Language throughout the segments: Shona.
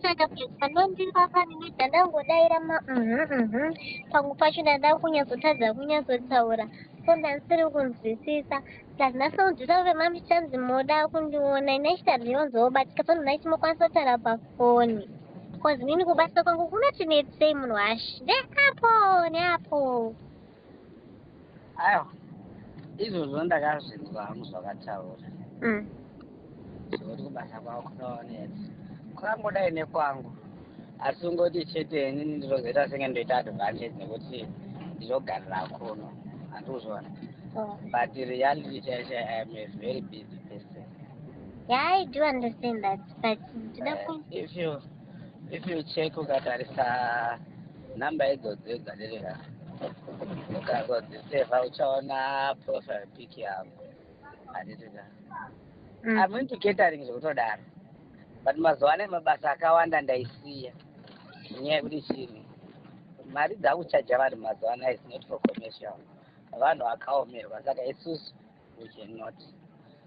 Saka panondipa ndandangodaira ma pamwe pacho ndanda kunyatsotadza kunyatsotaura, so ndandisiri kunzwisisa. Plus ndasonzwisa vemamichanzi moda kundiona, inachita ndinonzobatika, so ndinachimokwanisa kutaura pafoni, 'cause inini kubatika kwangu kunotinetsei munhu washi ndeapo neapo. Aiwa, izvozvo ndakazvinzwa hangu zvakataura zvekuti kubasa kwavo kunoonetsa, kwakangodai nekwangu, asi ungoti chete inini ndinozoita senge ndoita advantage nekuti ndinogarira kuno, handikuzviona? But reality chaicho, I am a very busy person. Yeah, I do understand that, but ndinoda If you check, ukatarisa nhamba idzodzo dzaderera, ukazodzisevha, uchaona profile pic yangu, handitika? I'm into catering zvekutodaro, but mazuva ane mabasa akawanda ndaisiya nenyaya yekuti chini, mari dzakuchaja vanhu mazuva anaya is not for commercial. Vanhu vakaomerwa, saka isusu we cannot,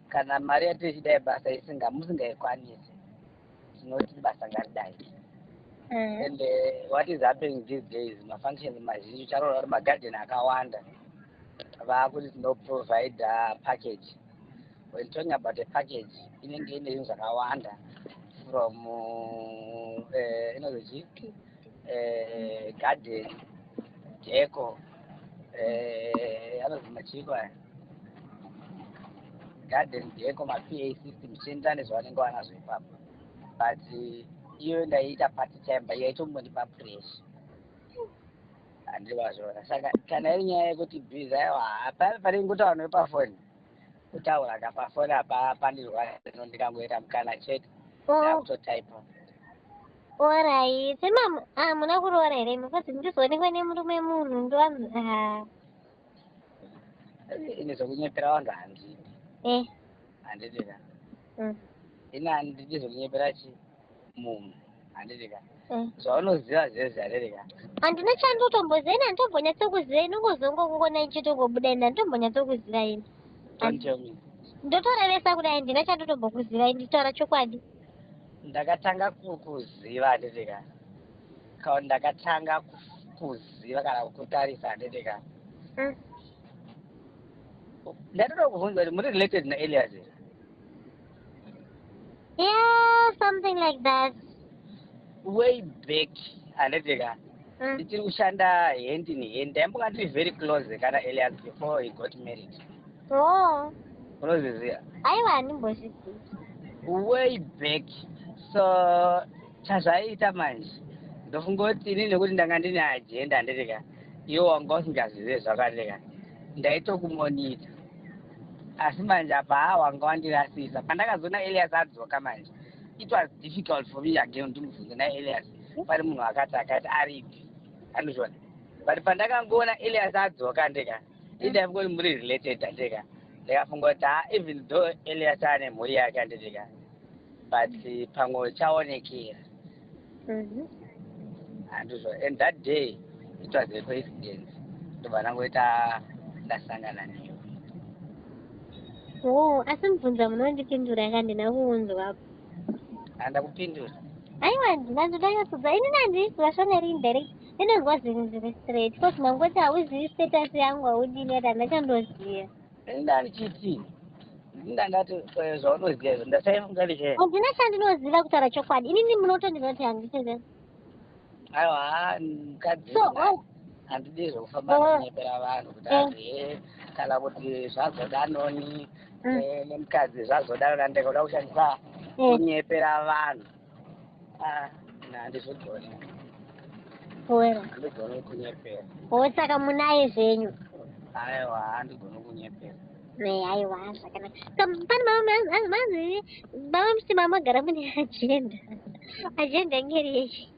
kana mari yatichidai basa isinga musingaikwanisi, tinoti basa ngaridai. And what is happening these days, mafunctions mazhinji ucharoora kuti magadheni akawanda vaakuti tinoprovide package. When talking about a package, inenge ine zvinhu zvakawanda from inonzi chii, garden deco, anonzi machiko aya, garden deco, maPA system, zvichienderana nezvavanenge vanazvo ipapo. But iyo ndaiita part time, but yaitombondipa pressure, handivazvona? Saka kana iri nyaya yekuti busy, aiwa, hapana panenge kutaura nepafoni, kutaura kapafoni apa pandirwa, ndikangoita mukana chete ndakutotaipa. Alright, mama, ah, muna kuroora here? Mukadzi ndizoonekwa nemurume munhu ndowanzi ah. Ine zvekunyepera vanhu handidi. Handidi ka. Ini handidi zvekunyepera chi munhu, handidi ka. Zvaunoziva zvezvi, handidi ka? Handina chandotomboziva ini, handitombonyatsokuziva. Inongozongongona ichitongobuda, ini handitombonyatsokuziva ini. Don't tell me. Ndotorevesa kudai, handina chandotombokuziva ini, nditaura chokwadi. Ndakatanga kuziva, handiti ka, kana ndakatanga kuziva kana kutarisa, handiti ka? Ndatoda kubvunza kuti muri related naElias here? Yeah, something like that. Way back, handiti ka, ndichiri kushanda hand in hand, ndaimbonga ndiri very close kana Elias before he got married. Oh. Unozviziva? Aiwa, handimbozvizivi. Way back. So chazvaiita manje, ndofunga kuti ini nekuti ndanga ndine agenda, handiti ka, iwo wanga usingazive zvakandika, ndaitokumonita, asi manje apa ha wanga wandirasisa. Pandakazoona Elias adzoka manje, it was difficult for me again kuti ndimubvunze naElias pane munhu akati akati aripi, handizvona? But pandakangoona Elias adzoka, ndika indaifunga kuti muri related, handika? Ndikafunga kuti ha, even though Elias ane mhuri yake, handitika, but pamwe chaonekera. Handizvo? And that day it was a coincidence, ndobva ndangoita ndasangana newe. Oh, asi mubvunza munondipindura ka, ndina kuunzwa. Handakupindura. Aiwa, handina, ndodanyatsodzwa. Ini nandizwa shona iri indirect, ndinonzwa zvinhu zviri straight, 'cause mangoti hauzivi status yangu, haudini, ati handina chandoziva. Ndandichiti ndandati zvaunoziva izvo ndasaifunga ndiche. Handina chandinoziva, kutaura chokwadi. Inini munotondiziva kuti handiseze. Aiwa, mukadzi, So, oh, handidi zvekufamba ndichinyepera vanhu kuti aziye kana kuti zvazodanoni nemukadzi zvazodanoni, ndikauda kushandisa kunyepera vanhu. Ah, handizvigoni. Wera. Handigoni kunyepera. Oh, saka munaye zvenyu? Aiwa, handigoni kunyepera. Ne, aiwa, zvakanaka. Pane mama manzi mama muchiti mamagara mune agenda. Agenda ngeri yechi?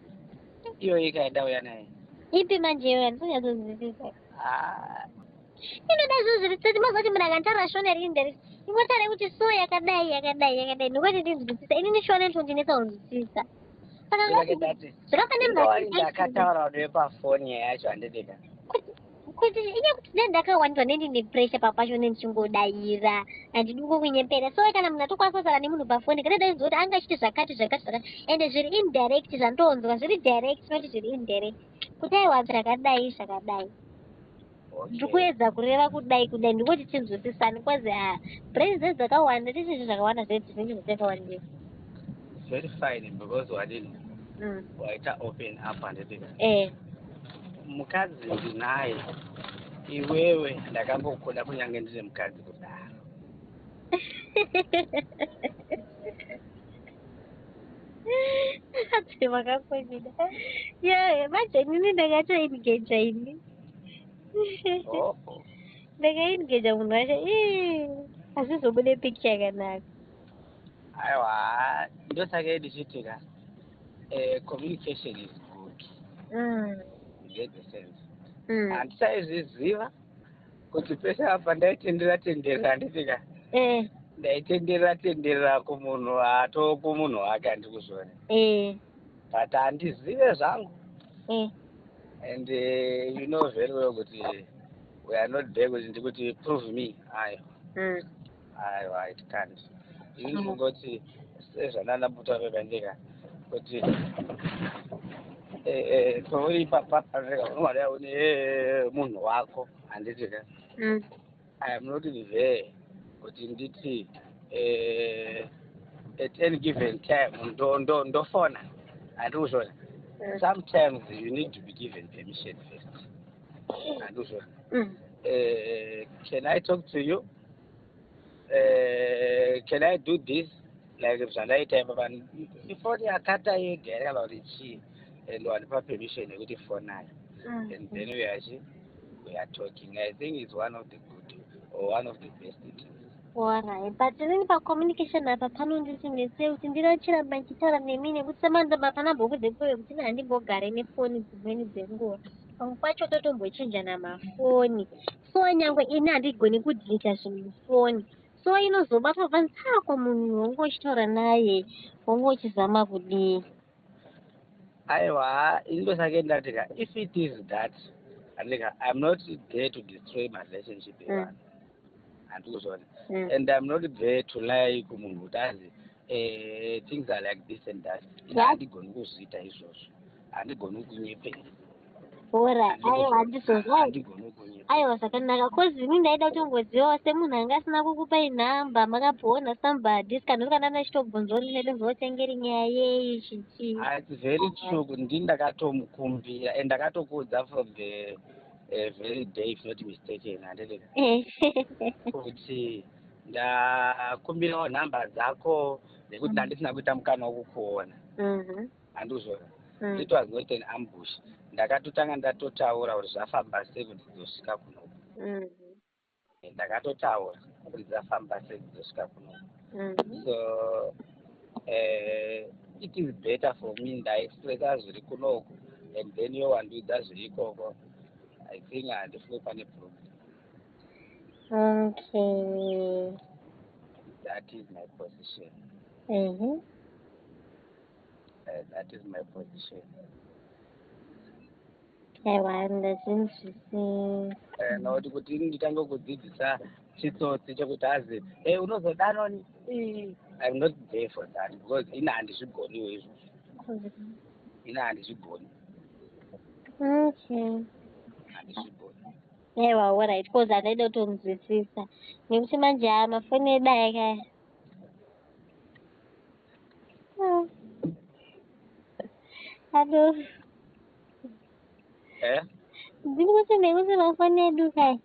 Iyo ikaenda uya naye. Ipi manje iyoyo? Handisonyatsonzwisisa. Ah, Inoda zvinhu zviri straight. Mazoti munhu akantaura shona iri indirect, ingotaura kuti so yakadai, yakadai, yakadai, nokuti ndinzwisisa. Inini shona inotondinetsa kunzwisisa, saka ndakati zvakafanana. Ingawani ndakataura newe pafoni yacho, handidika? Kuti inyaya kuti dai ndakawandwa nendine pressure papacho nendichingodaira, handidi kungokunyepera. So kana munhu atokwanisa kutaura nemunhu pafoni, kana ndainzwa kuti anga achiti zvakati zvakati zvakati, ende zviri indirect zvandonzwa, zviri direct, not zviri indirect, kuti aiwa, zvakadai zvakadai. Ndikuedza kureva kudai kudai, ndikuti tinzwisisane, kwazi a brain dzedu dzakawanda, tisi zvinhu zvakawanda zvedu zvinenge zvichakawandira. Very fine, because wadini, waita open up, handitika? Eh. Mukadzi ndinaye, iwewe ndakambokuda kunyange ndine mukadzi kudaro. Ati makakonida ye manje inini ndakatoengeja ini. Oh. Ndakaengeja munhu wacho, ii, asizobude picture yakanaka. Aiwa, ndosaka ndichitika communication is good. You get the sense? Handichaizviziva kuti pese apa ndaitenderera tenderera, handitika? Eh. Ndaitenderera tenderera kumunhu ato kumunhu wake, handikuzvona. Eh. But handizive zvangu. And you know very well kuti we are not there kuti ndikuti prove me, ayo. Aiwa, it can't. Ini ndingoti sezvandandabuta pepandika kuti pauri ipapa unomara une munhu wako, handitika? I am not there kuti nditi at any given time ndofona, handikuzvona. Sometimes you need to be given permission first, handikuzvona? Can I talk to you? Can I do this? Like zvandaita ipapa, ifoni yakata yega here kana kuti chii? And wandipa permission yekuti fonayo, and then we are talking. I think it's one of the good or one of the best things. Alright, but inini pacommunication apa panonditi nesei kuti ndinochiramba ndichitaura nemi, nekuti semandamba panambokudze kuve kuti ini handimbogare nefoni dzimweni dzenguva, pamwe pacho totombochinjana mafoni. So nyangwe ini handigoni kudeleta zvinhu mufoni, so inozobatwa panzi ako munhu wange uchitaura naye, wange uchizama kudii. Aiwa, indosake ndatika if it is that, andika, I'm not there to destroy my relationship yevanhu, handikuzvona? And I'm not there to lie kumunhu kuti azi things are like this and that. Ini handigoni kuzviita izvozvo, handigoni kunyepera. Ora, aiwa, handizozwa. Handigoni kunyepera. Aiwa, zvakanaka, 'cause ini ndaida kutongozivawo semunhu anga asina kukupai nhamba, makapoona somebody, saka kana ndachitobvunzawo ndinedozotengeri nyaya yei chichii. Ah, it's very true kuti ndini ndakatomukumbira and ndakatokuudza from the very day, if not mistaken, handidika, kuti ndakumbirawo nhamba dzako nekuti ndandisina kuita mukana wekukuona, handikuzvona? It was not an ambush. Ndakatotanga ndatotaura kuti zvafamba sei kuti dzosvika kunoku. Ndakatotaura kuti dzafamba sei dzosvika kunoku. So it is better for me ndaexpressa zviri kunoku and then iwe wandiudza zviri ikoko. I think handifunge pane problem. That is my position. That is my position. Aiwa, ndazvinzwisisa. Nokuti kuti ini nditange kudzidzisa chitsotsi chekuti azi hey, unozodanoni, I'm not there for that, because ini handizvigoniwo izvozvo, ini handizvigoni. Handizvigoni. Aiwa, alright, 'cause handaida kutonzwisisa nekuti manje aya mafoni edu aya kaya. Ado Eh? Ndiri kuti nekuti mafoni edu kaya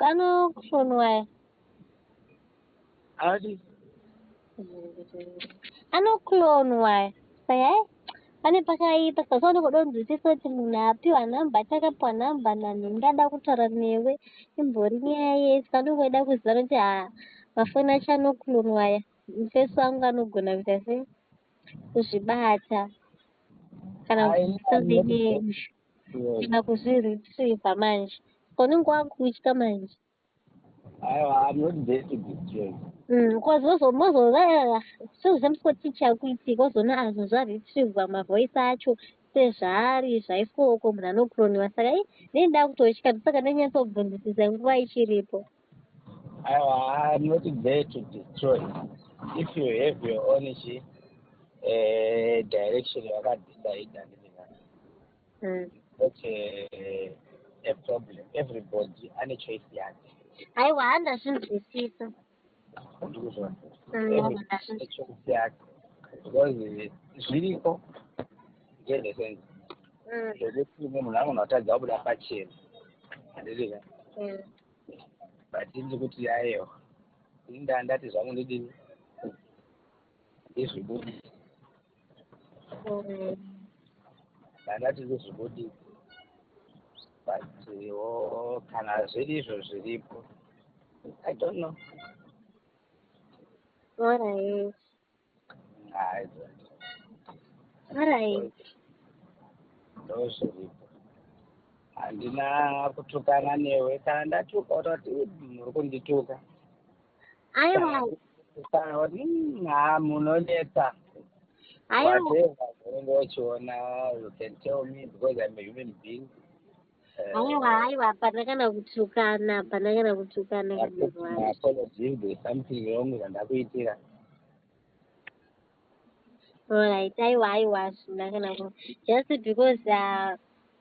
anofonwa aya. Anoti? Anoclonwa, saka hai, pane pakaipa. Saka unongoda kunzwisisa kuti munhu apiwa nhamba, takapiwa nhamba nanhu, ndada kutaura newe, imbori nyaya yei? Saka unongoda kuziva kuti ha, mafoni acho anoclonwa aya, mufesi wangu anogona kuita sei kuzvibata kana something, kana kuzviretrieva manje. Saka unenge wakutya manje. Aiwa, I'm not there to destroy. 'Cause mozova sezvemusiko tichakuitika, ozoona azvo zvaretrievwa, mavoice acho. Sezvaari zvaifoko, munhu anokloniwa. Saka i ndini ndakutotya, saka ndanyatsobvunzisisa nguva ichiripo. Aiwa, I'm not there to destroy. If you have your own chi direction yakadecide, handiti? Not a problem. Everybody ane choice yake. Aiwa, handazvinzwisisa. Ndikuzvona. Everybody choice yake, because zviriko, get the sense zvekuti umwe munhu anogona kutadza kubuda pachena, handiti ka? But ndiri kuti aiwa, ini ndandati zvangu ndidini, ndizvibudise. Ndandati ndizvibudise, but wo kana zviri izvo zviripo, I don't know. I don't. Ndo zviripo, handina kutukana newe. Kana ndatuka, utati muri kundituka. Aiwa. Kana kuti ha, munonetsa." Aiwa. Whatever unenge uchiona, you can tell me because I'm a human being. Aiwa, aiwa, hapana kana kutukana, hapana kana kutukana kana My apologies, there's something wrong zvandakuitira. Alright, aiwa, aiwa, hazvina kana ku, just because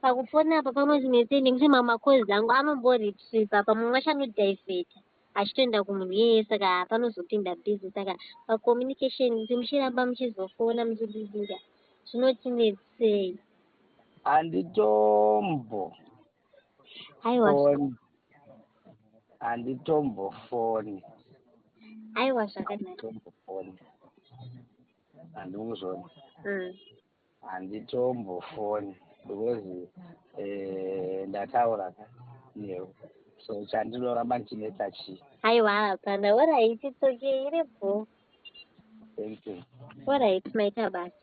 pakufona apa panochinetsei nekuti mamacalls angu anomboretripa, pamwe achanodhivheta achitoenda kumunhu iyeye, saka panozopinda busy. Saka pacommunication, kuti muchiramba muchizofona muchididira, zvinotinetsei. Handitombo Aiwa. foni, handitombofoni. Aiwa, zvakanaka. Handitombofoni, handikuzvona. Handitombofoni because ndataura ka newe, so chandinoramba ndichinetsa chii? Aiwa, hapana. Alright, it's okay, iripo. Thank you. Alright, maita basa.